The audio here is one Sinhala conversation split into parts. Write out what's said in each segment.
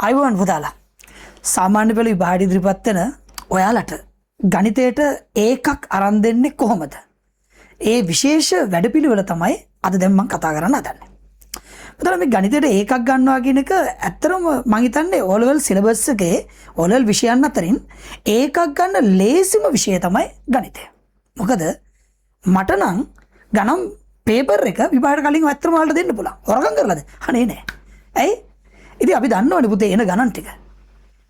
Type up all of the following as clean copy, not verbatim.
ආයුබෝවන් පුතාලා. සාමාන්‍ය පෙළ විභාගයට ඉදිරිපත් වෙන ඔයාලට ගණිතයට ඒකක් අරන් දෙන්නේ කොහොමද? ඒ විශේෂ වැඩපිළිවෙල තමයි අද දැන් මම කතා කරන්න හදන්නේ. පුතාලා, මේ ගණිතයට ඒකක් ගන්නවා කියන එක ඇත්තටම මං හිතන්නේ ඕ ලෙවල් සිලබස් එකේ ඕ ලෙවල් විෂයන් අතරින් ඒකක් ගන්න ලේසිම විෂය තමයි ගණිතය. මොකද මට නම් ගණන් පේපර් එක විභාගයට කලින් ඇත්තටම ඔයාලට දෙන්න පුළුවන්. හොරකම් කරලාද? අනේ නෑ. ඇයි? ඉතින් අපි දන්නවනේ පුතේ එන ගණන් ටික.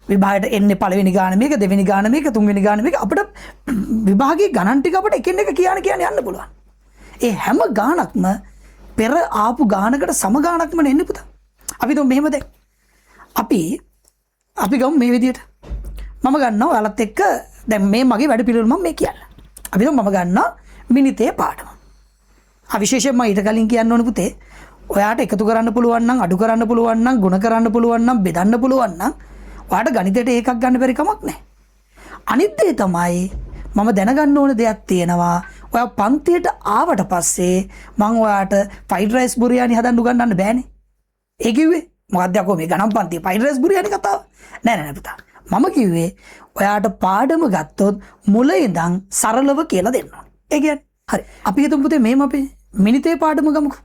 විභාගයට එන්නේ පළවෙනි ගාන මේක, දෙවෙනි ගාන මේක, තුන්වෙනි ගාන මේක. අපිට විභාගයේ ගණන් ටික අපිට එකින් එක කියන කියන යන්න පුළුවන්. ඒ හැම ගානක්ම පෙර ආපු ගානකට සම ගානක්ම එන්නේ පුතා. අපි හිතමු මෙහෙම දැන්. අපි අපි ගමු මේ විදියට. මම ගන්නවා ඔයාලත් එක්ක දැන් මේ මගේ වැඩ පිළිවෙල මම මේ කියන්න. අපි හිතමු මම ගන්නවා මිනිතේ පාඩම. ආ, විශේෂයෙන්ම ඊට කලින් කියන්න ඕන පුතේ, ඔයාට එකතු කරන්න පුළුවන් නම්, අඩු කරන්න පුළුවන් නම්, ගුණ කරන්න පුළුවන් නම්, බෙදන්න පුළුවන් නම් ඔයාට ගණිතයට ඒකක් ගන්න බැරි කමක් නැහැ. අනිත් දේ තමයි මම දැනගන්න ඕන දෙයක් තියෙනවා. ඔයා පන්තියට ආවට පස්සේ මං ඔයාට ෆ්‍රයිඩ් රයිස් බුරියානි හදන්න උගන්වන්න බෑනේ. ඒ කිව්වේ මොකද්ද යකෝ මේ ගණන් පන්තියේ ෆ්‍රයිඩ් රයිස් බුරියානි කතාව? නෑ නෑ නෑ පුතා. මම කිව්වේ ඔයාට පාඩම ගත්තොත් මුල ඉඳන් සරලව කියලා දෙන්න ඕනේ. ඒ කියන්නේ හරි. අපි හිතමු පුතේ මෙහෙම අපි මිනිතේ පාඩම ගමුකෝ.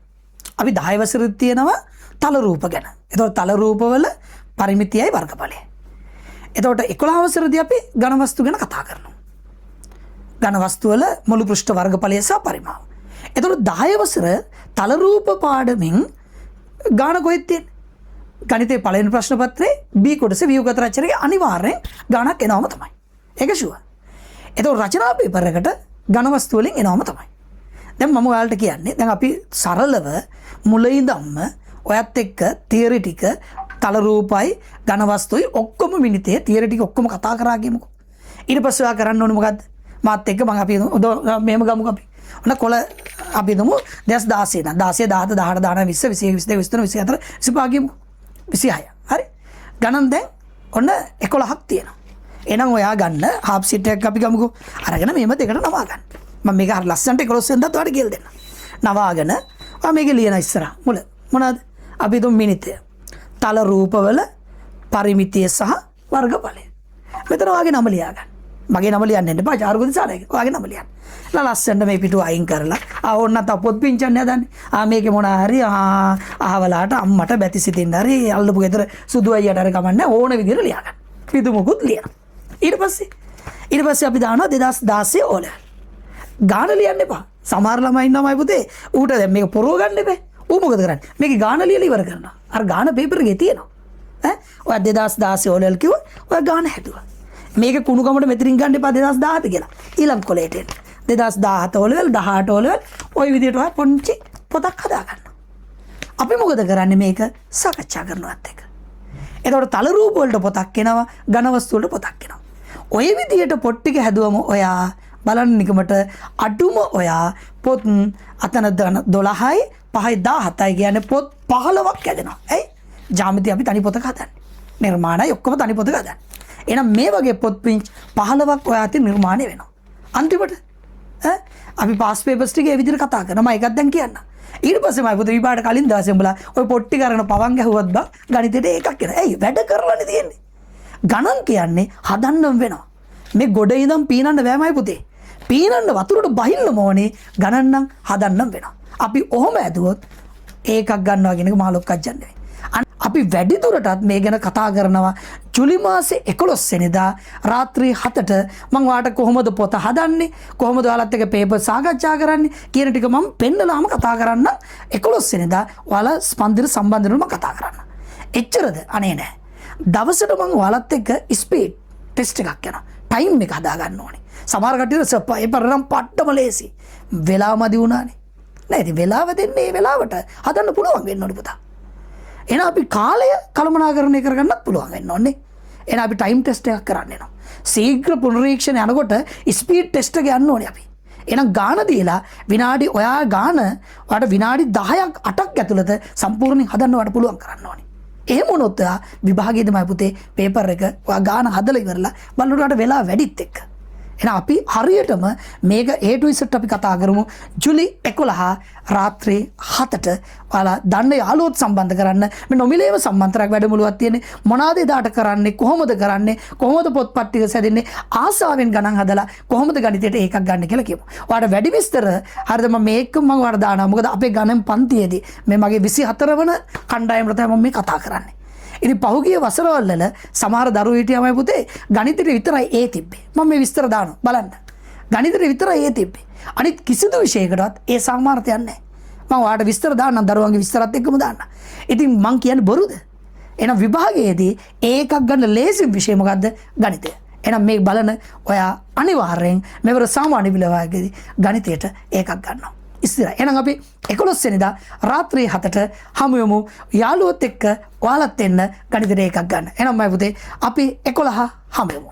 අපි 10 වසරෙත් තියෙනවා තල රූප ගැන. එතකොට තල රූපවල පරිමිතියයි වර්ගඵලයයි. එතකොට 11 වසරේදී අපි ඝන වස්තු ගැන කතා කරනවා. ඝන වස්තු වල මුළු පෘෂ්ඨ වර්ගඵලය සහ පරිමාව. එතකොට 10 වසර තල රූප පාඩමින් ගාන කොහෙද තියෙන්නේ? ගණිතයේ පළවෙනි ප්‍රශ්න පත්‍රයේ B කොටසේ ව්‍යුහගත රචනයේ අනිවාර්යෙන් ගානක් එනවම තමයි. ඒක ෂුවර්. එතකොට රචනා පේපර් එකට ඝන වස්තු වලින් එනවම තමයි. දැන් මම ඔයාලට කියන්නේ, දැන් අපි සරලව මුල ඉඳන්ම ඔයත් එක්ක තියරි ටික, තල රූපයි ඝන වස්තුයි ඔක්කොම මිනිතේ තියරි ටික ඔක්කොම කතා කරා කියමුකෝ. ඊට පස්සේ ඔයා කරන්න ඕනේ මොකද්ද? මාත් එක්ක මං අපි මෙහෙම ගමුකෝ අපි. ඔන්න කොළ අපි හිතමු 2016 ඉඳන් 16, 17, 18, 19, 20, 21, 22, 23, 24, 25 කියමුකෝ. 26. හරි. ගණන් දැන් ඔන්න 11ක් තියෙනවා. එහෙනම් ඔයා ගන්න හාෆ් සීට් එකක් අපි ගමුකෝ. අරගෙන මෙහෙම දෙකට නවා ගන්න. මම මේක හරි ලස්සනට 11 වෙනිදාත් ඔයාලට කියලා දෙන්නම්. නවාගෙන ඔයා මේක ලියන ඉස්සරහ මුල මොනවාද? අපි හිතමු මිනිතය. තල රූපවල පරිමිතිය සහ වර්ගඵලය. මෙතන ඔයාගේ නම ලියා ගන්න. මගේ නම ලියන්න එන්න එපා, චාරුක දිසානායක. ඔයාගේ නම ලියන්න. ලා ලස්සනට මේ පිටුව අයින් කරලා ආ ඕන්න තව පොත් පිංචන්න හදන්නේ. ආ මේකේ මොනා හරි ආ අහවලාට අම්මට බැති සිතින් හරි අල්ලපු ගෙදර සුදු අයියට හරි කමන්නේ ඕන විදිහට ලියා ගන්න. පිටු මොකුත් ලියනවා. ඊට පස්සේ අපි දානවා 2016 ඕ ලෙවල්. ගාන ලියන්න එපා. සමහර ළමයි ඉන්නවා මයි පුතේ. ඌට දැන් මේක පොරව ගන්න එපා. ඌ මොකද කරන්නේ? මේකේ ගාන ලියලා ඉවර කරනවා. අර ගාන පේපර් එකේ තියෙනවා. ඈ ඔයා 2016 ඕ ලෙවල් කිව්වා. ඔයා ගාන හැදුවා. මේක කුණු කමට මෙතනින් ගන්න එපා 2017 කියලා. ඊළඟ කොලේට එන්න. 2017 ඕ ලෙවල්, 18 ඕ ලෙවල් ඔය විදිහට ඔයා පොන්චි පොතක් හදා ගන්නවා. අපි මොකද කරන්නේ? මේක සාකච්ඡා කරනවත් එක. එතකොට තල රූප වලට පොතක් එනවා, ඝන වස්තු වලට පොතක් එනවා. ඔය විදිහට පොත් ටික හැදුවම ඔයා බලන්න නිකමට අඩුම ඔයා පොත් අතන 12යි 5යි 17යි කියන්නේ පොත් 15ක් හැදෙනවා. ඇයි? ජ්‍යාමිති අපි තනි පොතක හදන්නේ. නිර්මාණයි ඔක්කොම තනි පොතක හදන්නේ. එහෙනම් මේ වගේ පොත් පිංච් 15ක් ඔයා අතින් නිර්මාණය වෙනවා. අන්තිමට ඈ අපි පාස් පේපර්ස් ටික ඒ විදිහට කතා කරනවා. මම ඒකත් දැන් කියන්නම්. ඊට පස්සේ මම පුතේ විභාගයට කලින් දවසේ උඹලා ඔය පොත් ටික අරගෙන පවන් ගැහුවත් බං ගණිතේට ඒකක් එනවා. ඇයි? වැඩ කරලානේ තියෙන්නේ. ගණන් කියන්නේ හදන්නම වෙනවා. මේ ගොඩ ඉඳන් පීනන්න බෑමයි පුතේ. පීනන්න වතුරට බහින්නම ඕනේ. ගණන් නම් හදන්නම වෙනවා. අපි ඔහොම ඇදුවොත් ඒකක් ගන්නවා කියන එක මහ ලොක්කක් නෙවෙයි. අපි වැඩි දුරටත් මේ ගැන කතා කරනවා ජූලි මාසේ 11 වෙනිදා රාත්‍රී 7ට. මං ඔයාලට කොහොමද පොත හදන්නේ, කොහොමද ඔයාලත් එක්ක පේපර් සාකච්ඡා කරන්නේ කියන ටික මං පෙන්නලාම කතා කරන්න. 11 වෙනිදා ඔයාලා ස්පන්දිර සම්බන්ධ වෙනවා, මං කතා කරන්න. එච්චරද? අනේ නෑ. දවසට මං ඔයාලත් එක්ක ස්පීඩ් ටෙස්ට් එකක් යනවා. ටයිම් එක හදා ගන්න ඕනේ. සමහර කට්ටිය සර් පේපර් නම් පට්ටම ලේසි. වෙලාව මදි වුණානේ. නෑ, ඉතින් වෙලාව දෙන්නේ ඒ වෙලාවට හදන්න පුළුවන් වෙන්න ඕනේ පුතා. එහෙනම් අපි කාලය කළමනාකරණය කරගන්නත් පුළුවන් වෙන්න ඕනේ. එහෙනම් අපි ටයිම් ටෙස්ට් එකක් කරන්න එනවා. ශීඝ්‍ර පුනරීක්ෂණ යනකොට ස්පීඩ් ටෙස්ට් එක යන්න ඕනේ අපි. එහෙනම් ගාන දීලා විනාඩි ඔයා ගාන ඔයාට විනාඩි 10ක් 8ක් ඇතුළත සම්පූර්ණයෙන් හදන්න ඔයාට පුළුවන් කරන්න ඕනේ. එහෙම වුණොත් ඔයා විභාගයේදී මම පුතේ පේපර් එක ඔයා ගාන හදලා ඉවරලා බලනකොට ඔයාට වෙලා වැඩිත් එක්ක. එහෙනම් අපි හරියටම මේක A to Z අපි කතා කරමු ජූලි 11 රාත්‍රී 7ට. ඔයාලා දන්න යාළුවොත් සම්බන්ධ කරන්න. මේ නොමිලේම සම්මන්ත්‍රයක් වැඩමුළුවක් තියෙන්නේ. මොනවාද එදාට කරන්නේ, කොහොමද කරන්නේ, කොහොමද පොත්පත් ටික සැදෙන්නේ, ආසාවෙන් ගණන් හදලා කොහොමද ගණිතයට ඒකක් ගන්න කියලා කියමු. ඔයාලට වැඩි විස්තර හරිද මම මේක මම ඔයාලට දානවා. මොකද අපේ ගණන් පන්තියේදී මේ මගේ 24 වන කණ්ඩායමට තමයි මම මේ කතා කරන්නේ. ඉතින් පහුගිය වසරවල් වල සමහර දරුවෝ හිටියාමයි පුතේ ගණිතෙට විතරයි ඒ තිබ්බේ. මම මේ විස්තර දානවා බලන්න. ගණිතෙට විතරයි ඒ තිබ්බේ. අනිත් කිසිදු විෂයකටවත් ඒ සාමාර්ථයක් නැහැ. මම ඔයාලට විස්තර දාන්නම්, දරුවන්ගේ විස්තරත් එක්කම දාන්න. ඉතින් මං කියන්නේ බොරුද? එහෙනම් විභාගයේදී ඒකක් ගන්න ලේසිම විෂය මොකද්ද? ගණිතය. එහෙනම් මේ බලන ඔයා අනිවාර්යෙන් මෙවර සාමාන්‍ය විභාගයේදී ගණිතයට ඒකක් ගන්නවා. ඉස්තිරයි. එහෙනම් අපි 11 වෙනිදා රාත්‍රී 7ට හමු වෙමු. යාළුවොත් එක්ක ඔයාලත් එන්න ගණිතයට ඒකක් ගන්න. එහෙනම් මම පුතේ අපි 11 හමු වෙමු.